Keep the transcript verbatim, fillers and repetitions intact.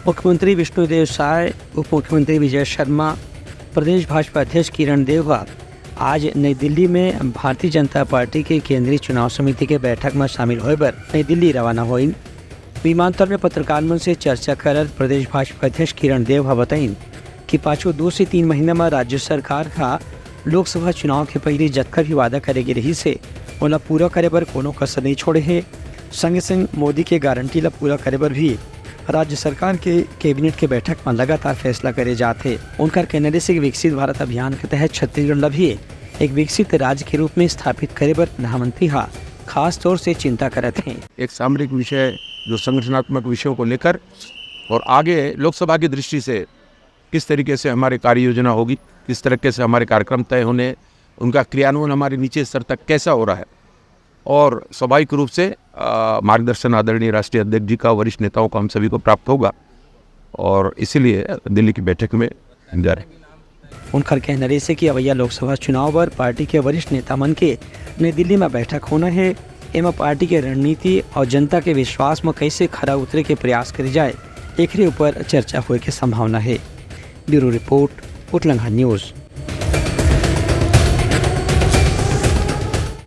मुख्यमंत्री विष्णुदेव साय, उप मुख्यमंत्री विजय शर्मा, प्रदेश भाजपा अध्यक्ष किरण देव ह आज नई दिल्ली में भारतीय जनता पार्टी के केंद्रीय चुनाव समिति के बैठक में शामिल होए बर नई दिल्ली रवाना होइन। विमानतल में पत्रकार मन से चर्चा करत प्रदेश भाजपा अध्यक्ष किरण देव ह बताइन कि पाछू दो से तीन महीना में राज्य सरकार ह लोकसभा चुनाव के पहिली जतका भी वादा करे गे रहिस हे, ओला पूरा करे बर कोनो कसर नइ छोड़े हे। संगे संग मोदी के गारंटी ला पूरा करे बर भी राज्य सरकार के कैबिनेट के बैठक म लगातार फैसला करे जात हे। उनकर कहना रिहिस कि विकसित भारत अभियान के तहत छत्तीसगढ़ ला भी एक विकसित राज्य के रूप में स्थापित करे बर प्रधानमंत्री ह खास तौर से चिंता करत हे। एक सामरिक विषय, जो संगठनात्मक विषयों को लेकर और आगे लोकसभा की दृष्टि से किस तरीके से हमारी कार्य योजना होगी, किस तरीके से हमारे कार्यक्रम तय होने, उनका क्रियान्वयन हमारे नीचे स्तर तक कैसा हो रहा है, और स्वाभाविक रूप से अ, मार्गदर्शन आदरणीय राष्ट्रीय अध्यक्ष जी का, वरिष्ठ नेताओं का हम सभी को प्राप्त होगा, और इसीलिए दिल्ली की बैठक में जा रहे हैं। उनकर कहना रिहिस हे कि अवइया लोकसभा चुनाव बर पार्टी के वरिष्ठ नेता मन के नई दिल्ली में बैठक होना हे। एमा पार्टी के रणनीति और जनता के विश्वास में कैसे खरा उतरे के प्रयास करे जाए, एकरे ऊपर चर्चा होए के संभावना हे। Bureau report, Utlangha news.